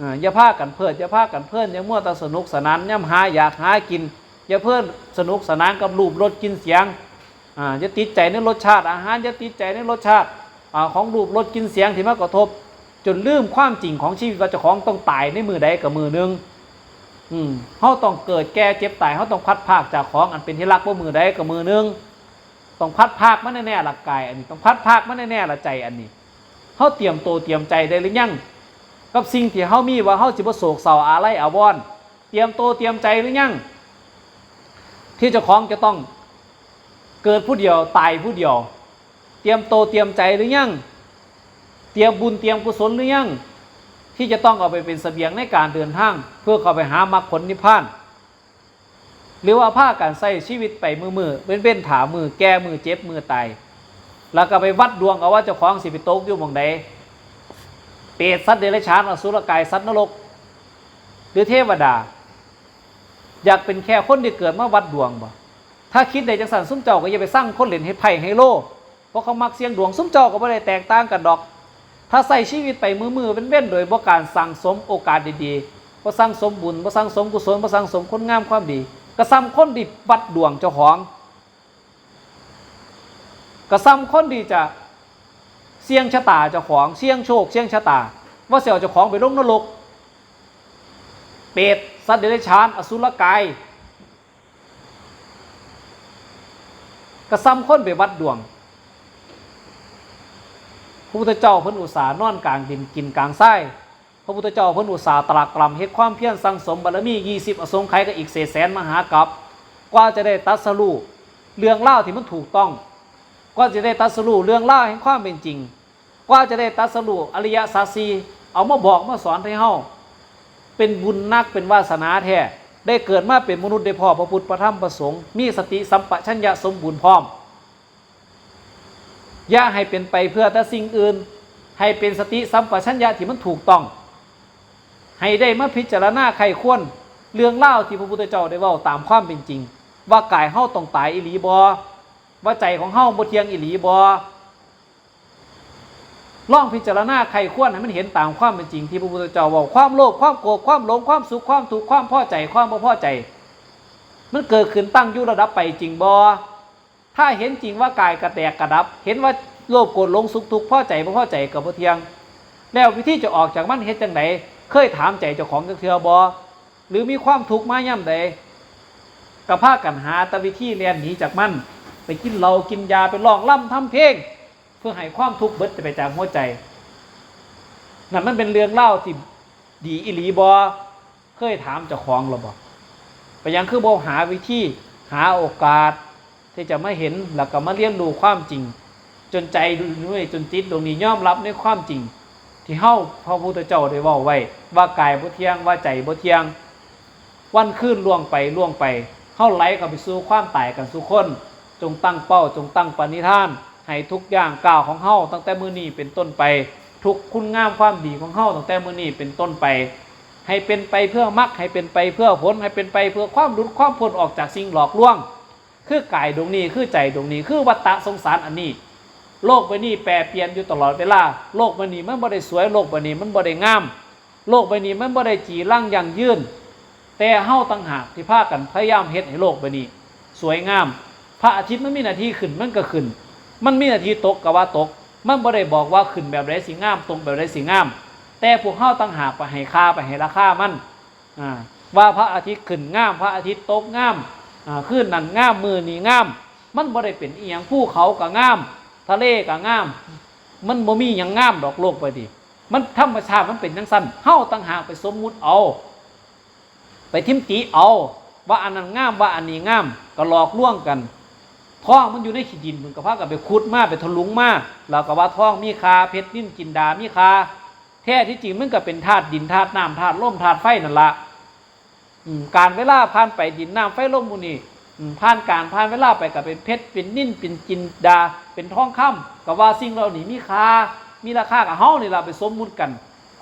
อ่า อย่าพากันเพลิด อย่าพากันเพลิน อย่ามั่วแต่สนุกสนาน ย่ำหาอยากหากิน อย่าเพลินสนุกสนานกับรูปรสกลิ่นเสียง อ่า อย่าติดใจในรสชาติอาหาร อย่าติดใจในรสชาติ อ่า ของรูปรสกลิ่นเสียงที่มากระทบ จนลืมความจริงของชีวิตว่าเจ้าของต้องตายในมื้อใดก็มื้อหนึ่ง อืม เฮาต้องเกิดแก่เจ็บตาย เฮาต้องพลัดพรากจากของอันเป็นที่รักว่ามื้อใดก็มื้อหนึ่ง ต้องพลัดพรากมันแน่ๆละกายอันนี้ ต้องพลัดพรากมันแน่ๆละใจอันนี้ เฮาเตรียมตัวเตรียมใจได้หรือยัง กับสิ่งที่เฮามี ว่าเฮาสิบ่โศกเศร้าอาลัยอาวรณ์ เตรียมตัวเตรียมใจหรือยัง ที่เจ้าของจะต้องเกิดผู้เดียว ตายผู้เดียว เตรียมตัวเตรียมใจหรือยัง เตรียมบุญเตรียมกุศลหรือยัง ที่จะต้องเอาไปเป็นเสบียงในการเดินทาง เพื่อเข้าไปหามรรคผลนิพพาน หรือว่าพากันใช้ชีวิตไปมื้อๆ เว้นๆ ถ่ามื้อแก่ มื้อเจ็บ มื้อตาย แล้วก็ไปวัดดวงเอาว่าเจ้าของสิไปตกอยู่หม่องใด เปรต สัตว์เดรัจฉาน อสุรกาย สัตว์นรก หรือเทวดา อยากเป็นแค่คนที่เกิดมาวัดดวงบ่ ถ้าคิดได้จังซั่น ซุมเจ้าก็อย่าไปซังคนเล่นไพ่ไฮโล เพราะเขามักเสี่ยงดวง ซุมเจ้าก็บ่ได้แตกต่างกันดอก ถ้าใช้ชีวิตไปมื้อๆ เว้นๆ โดยบ่การสั่งสมโอกาสดีๆ บ่สั่งสมบุญ บ่สั่งสมกุศล บ่สั่งสมคุณงามความดี ก็ส่ำคนที่วัดดวงเจ้าของ ก็ส่ำคนที่จะเสี่ยงชะตาเจ้าของ เสี่ยงโชค เสี่ยงชะตา ว่าสิเอาเจ้าของไปลงนรก เปรต สัตว์เดรัจฉาน อสุรกาย ก็ส่ำคนไปวัดดวง พระพุทธเจ้าเพิ่นอุตส่าห์นอนกลางดินกินกลางทราย พระพุทธเจ้าเพิ่นอุตส่าห์ตรากตรำเฮ็ดความเพียรสั่งสมบารมียี่สิบอสงไขยกับอีกเศษแสนมหากัป กว่าจะได้ตรัสรู้เรื่องราวที่มันถูกต้อง กว่าจะได้ตรัสรู้เรื่องราวแห่งความเป็นจริง กว่าจะได้ตรัสรู้อริยสัจสี่ เอามาบอกมาสอนให้เฮา เป็นบุญนัก เป็นวาสนาแท้ ได้เกิดมาเป็นมนุษย์ ได้พ้อพระพุทธพระธรรมพระสงฆ์ มีสติสัมปชัญญะสมบูรณ์พร้อม อย่าให้เป็นไปเพื่อแต่สิ่งอื่น ให้เป็นสติสัมปชัญญะที่มันถูกต้อง ให้ได้มาพิจารณาใคร่ครวญเรื่องราวที่พระพุทธเจ้าได้เว้าตามความเป็นจริง ว่ากายเฮาต้องตายอีหลีบ่ ว่าใจของเฮาบ่เที่ยงอีหลีบ่ ลองพิจารณาใคร่ครวญให้มันเห็นตามความเป็นจริงที่พระพุทธเจ้าเว้า ความโลภ ความโกรธ ความหลง ความสุข ความทุกข์ ความพอใจ ความบ่พอใจ มันเกิดขึ้นตั้งอยู่ระดับไปจริงบ่ ถ้าเห็นจริงว่ากายกระแตกกระดับ เห็นว่าโลภโกรธหลงสุขทุกข์พอใจบ่พอใจก็บ่เที่ยง แล้ววิธีจะออกจากมันเฮ็ดจั่งใด เคยถามใจเจ้าของจักเทื่อบ่ หรือมีความทุกข์มายามใด ก็พากันหาแต่วิธีแล่นหนีจากมัน ไปกินเหล้ากินยา ไปร้องรำทำเพลง เพื่อให้ความทุกข์เบิดไปจากหัวใจ นั่นมันเป็นเรื่องราวที่ดีอีหลีบ่ เคยถามเจ้าของแล้วบ่ เป็นหยังคือบ่หาวิธี หาโอกาส ที่จะมาเห็นแล้วก็มาเรียนรู้ความจริง จนใจดวงนี้ จนจิตดวงนี้ยอมรับในความจริง ที่เฮาพระพุทธเจ้าได้เว้าไว้ ว่ากายบ่เที่ยง ว่าใจบ่เที่ยง วันคืนล่วงไปล่วงไป เฮาไหลเข้าไปสู่ความตายกันสู่คน จงตั้งเป้า จงตั้งปณิธาน ให้ทุกย่างก้าวของเฮาตั้งแต่มื้อนี้เป็นต้นไป ทุกคุณงามความดีของเฮาตั้งแต่มื้อนี้เป็นต้นไป ให้เป็นไปเพื่อมรรค ให้เป็นไปเพื่อผล ให้เป็นไปเพื่อความหลุดความพ้นออกจากสิ่งหลอกลวง คือกายดวงนี้ คือใจดวงนี้ คือวัฏฏะสงสารอันนี้ โลกใบนี้แปรเปลี่ยนอยู่ตลอดเวลา โลกใบนี้มันบ่ได้สวย โลกใบนี้มันบ่ได้งาม โลกใบนี้มันบ่ได้จีรังยั่งยืน แต่เฮาต่างหากที่พากันพยายามเฮ็ดให้โลกใบนี้สวยงาม พระอาทิตย์มันมีหน้าที่ขึ้นมันก็ขึ้น มันมีหน้าที่ตกก็ว่าตก มันบ่ได้บอกว่าขึ้นแบบใดสิงาม ตกแบบใดสิงาม แต่พวกเฮาต่างหากไปให้ค่า ไปให้ราคามัน อ่า ว่าพระอาทิตย์ขึ้นงาม พระอาทิตย์ตกงาม อ่า คืนนั้นงาม มื้อนี้งาม มันบ่ได้เป็นอีหยัง ภูเขาก็งาม ทะเลก็งาม มันบ่มีหยังงามดอกโลกใบนี้ มันธรรมชาติมันเป็นจั่งซั้น เฮาต่างหากไปสมมุติเอา ไปทิมติเอา ว่าอันนั้นงาม ว่าอันนี้งาม ก็หลอกลวงกัน ทองมันอยู่ในขี้ดิน เพิ่นก็พากันไปขุดมา ไปถลุงมา แล้วก็ว่าทองมีค่า เพชรนิลจินดามีค่า แท้ที่จริงมันก็เป็นธาตุดิน ธาตุน้ำ ธาตุลม ธาตุไฟนั่นละ อืม กาลเวลาผ่านไป ดินน้ำไฟลมหมู่นี้ อืม ผ่านกาลผ่านเวลาไปก็เป็นเพชร เป็นนิล เป็นจินดา เป็นทองคำ ก็ว่าสิ่งเหล่านี้มีค่า มีราคา ก็เฮานี่ล่ะไปสมมุติกัน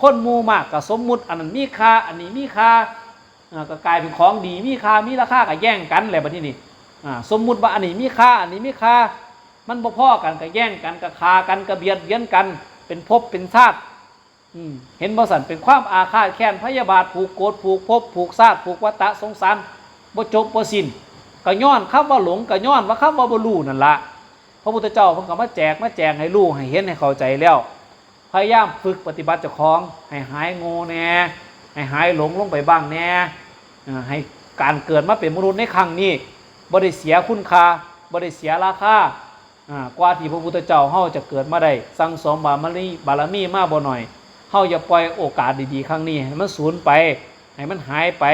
คนหมู่มากก็สมมุติอันนั้นมีค่า อันนี้มีค่า อ่า ก็กลายเป็นของดี มีค่า มีราคา ก็แย่งกันแหละบัดนี้นี่ อ่า สมมุติว่าอันนี้มีค่า อันนี้มีค่า มันบ่พอกัน ก็แย่งกัน ก็ฆ่ากัน ก็เบียดเบียนกัน เป็นภพเป็นชาติ อืม เห็นบ่ซั่น เป็นความอาฆาตแค้นพยาบาท ผูกโกรธ ผูกภพ ผูกชาติ ผูกวัฏฏะสงสาร บ่จบบ่สิ้น ก็ย้อนคำว่าหลง ก็ย้อนว่าคำว่าบ่รู้นั่นละ พระพุทธเจ้าเพิ่นก็มาแจก มาแจงให้รู้ ให้เห็น ให้เข้าใจแล้ว พยายามฝึกปฏิบัติเจ้าของ ให้หายโง่แหน่ ให้หายหลงลงไปบ้างแหน่ อ่า ให้การเกิดมาเป็นมนุษย์ในครั้งนี้ บ่ได้เสียคุณค่า บ่ได้เสียราคา อ่า กว่าที่พระพุทธเจ้าเฮาจะเกิดมาได้ สั่งสมบารมี บารมีมาบ่น้อย เฮาอย่าปล่อยโอกาสดีๆ ครั้งนี้ให้มันสูญไป ให้มันหายไป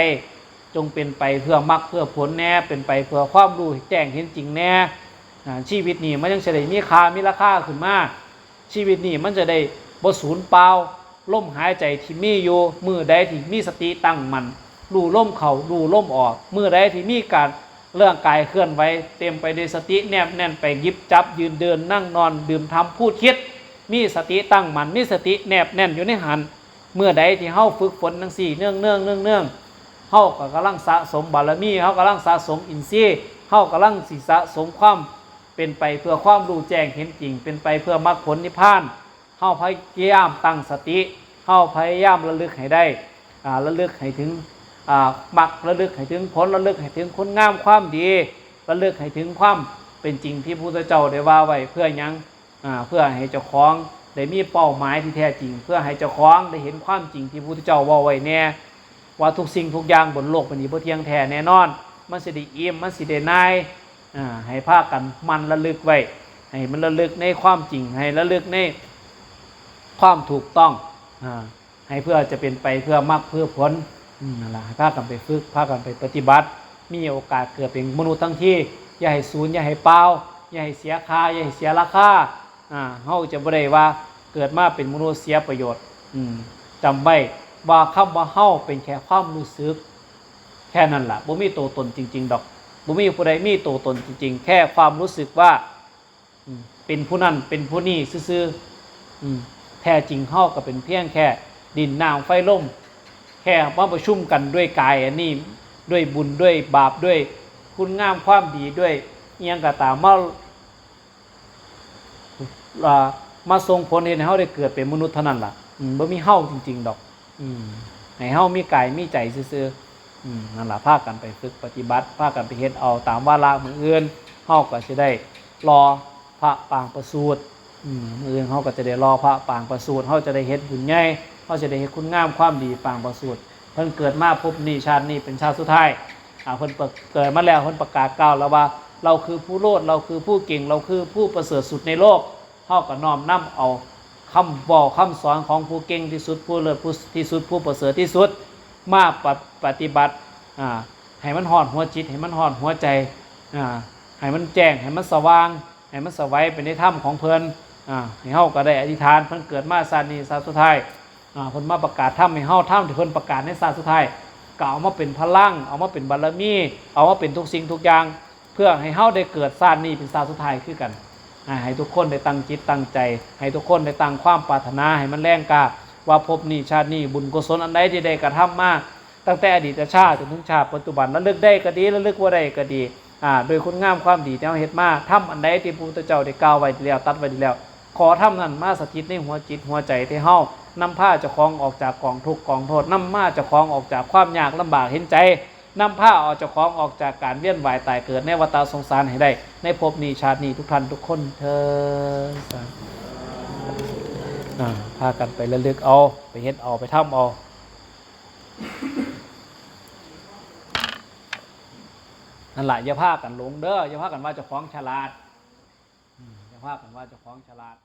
จงเป็นไปเพื่อมรรคเพื่อผลแหน่ เป็นไปเพื่อความรู้แจ้งเห็นจริงแหน่ อ่า ชีวิตนี้มันยังจะได้มีค่ามีราคาขึ้นมา ชีวิตนี้มันจะได้บ่สูญเปล่า ลมหายใจที่มีอยู่ มื้อใดที่มีสติตั้งมั่น รู้ลมเข้า รู้ลมออก มื้อใดที่มีการ ร่างกายเคลื่อนไหว เต็มไปด้วยสติแนบแน่น ไปหยิบจับ ยืนเดินนั่งนอน ดื่มทำพูดคิด มีสติตั้งมั่น มีสติแนบแน่นอยู่ในหั้น เมื่อใดที่เฮาฝึกฝนจั่งซี้ เนืองๆ เนืองๆ เฮากำลังสะสมบารมี เฮากำลังสะสมอินทรีย์ เฮากำลังสิสะสมความเป็นไปเพื่อความรู้แจ้งเห็นจริง เป็นไปเพื่อมรรคผลนิพพาน เฮาพยายามตั้งสติ เฮาพยายามระลึกให้ได้ อ่า ระลึกให้ถึง อ่า มรรค ระลึกให้ถึงผล ระลึกให้ถึงคุณงามความดี ระลึกให้ถึงความเป็นจริงที่พระพุทธเจ้าได้ว่าไว้ เพื่อหยัง อ่า เพื่อให้เจ้าของได้มีเป้าหมายที่แท้จริง เพื่อให้เจ้าของได้เห็นความจริงที่พระพุทธเจ้าเว้าไว้แหน่ ว่าทุกสิ่งทุกอย่างบนโลกใบนี้บ่เที่ยงแท้แน่นอน มันสิได้อิ่ม มันสิได้หน่าย อ่า ให้พากันหมั่นระลึกไว้ ให้มันระลึกในความจริง ให้ระลึกในความถูกต้อง อ่า ให้เพื่อจะเป็นไปเพื่อมรรคเพื่อผล อืม นั่นล่ะ ให้พากันไปฝึก พากันไปปฏิบัติ มีโอกาสเกิดเป็นมนุษย์ทั้งที อย่าให้สูญ อย่าให้เปล่า อย่าให้เสียค่า อย่าให้เสียราคา อ่า เฮาจะบ่ได้ว่าเกิดมาเป็นมนุษย์เสียประโยชน์ อืม จำไว้ว่าคำว่าเฮาเป็นแค่ความรู้สึก แค่นั้นล่ะ บ่มีตัวตนจริงๆ ดอก บ่มีผู้ใดมีตัวตนจริงๆ แค่ความรู้สึกว่า อืม เป็นผู้นั้น เป็นผู้นี้ซื่อๆ อืม แท้จริงเฮาก็เป็นเพียงแค่ดินน้ำไฟลม แค่มาประชุมกันด้วยกายอันนี้ ด้วยบุญ ด้วยบาป ด้วยคุณงามความดี ด้วยอิหยังก็ตาม มา อ่า มาส่งผลเฮ็ดให้เฮาได้เกิดเป็นมนุษย์เท่านั้นล่ะ อืม บ่มีเฮาจริงๆ ดอก อืม ให้เฮามีกายมีใจซื่อๆ อืม นั่นล่ะ พากันไปฝึกปฏิบัติ พากันไปเฮ็ดเอาตามวาระมื้ออื่น เฮาก็สิได้หล่อพระปางประสูติ อืม มื้ออื่นเฮาก็จะได้หล่อพระปางประสูติ เฮาจะได้เฮ็ดบุญใหญ่ เฮาจะได้เฮ็ดคุณงามความดีปางประสูติ เพิ่นเกิดมาภพนี้ชาตินี้เป็นชาติสุดท้าย อ่า เพิ่นเปิด เกิดมาแล้ว เพิ่นประกาศกล่าวแล้วว่า เราคือผู้โลด เราคือผู้เก่ง เราคือผู้ประเสริฐสุดในโลก เฮาก็น้อมนำเอาคำเว้าคำสอนของผู้เก่งที่สุด ผู้เลิศผู้ที่สุด ผู้ประเสริฐที่สุด มาปะ- ปฏิบัติ อ่า ให้มันฮอดหัวจิต ให้มันฮอดหัวใจ อ่า ให้มันแจ้ง ให้มันสว่าง ให้มันสวัยไปในธรรมของเพิ่น อ่า ให้เฮาก็ได้อธิษฐาน เพิ่นเกิดมาชาตินี้ชาติสุดท้าย อ่า เพิ่นมาประกาศธรรมให้เฮา ธรรมที่เพิ่นประกาศในชาติสุดท้าย ก็เอามาเป็นพลัง เอามาเป็นบารมี เอามาเป็นทุกสิ่งทุกอย่าง เพื่อให้เฮาได้เกิดชาตินี้เป็นชาติสุดท้ายคือกัน อ่า ให้ทุกคนได้ตั้งจิตตั้งใจ ให้ทุกคนได้ตั้งความปรารถนาให้มันแรงกล้า ว่าภพนี้ชาตินี้บุญกุศลอันใดที่ได้กระทำมา ตั้งแต่อดีตชาติจนถึงชาติปัจจุบัน ระลึกได้ก็ดี ระลึกบ่ได้ก็ดี อ่า โดยคุณงามความดีที่เฮาเฮ็ดมา ธรรมอันใดที่พระพุทธเจ้าได้กล่าวไว้ดีแล้ว ตรัสไว้ดีแล้ว ขอธรรมนั้นมาสถิตในหัวจิตหัวใจที่เฮา นำพาเจ้าของออกจากกองทุกข์กองโทษ นำมาเจ้าของออกจากความยากลำบากเห็นใจ นำพาเอาเจ้าของออกจากการเวียนว่ายตายเกิดในวัฏสงสารให้ได้ ในภพนี้ชาตินี้ทุกท่านทุกคนเทอญ สาธุ อ่า พากันไประลึกเอา ไปเฮ็ดเอา ไปทำเอา นั่นล่ะ อย่าพากันหลงเด้อ อย่าพากันว่าเจ้าของฉลาด อืม อย่าพากันว่าเจ้าของฉลาด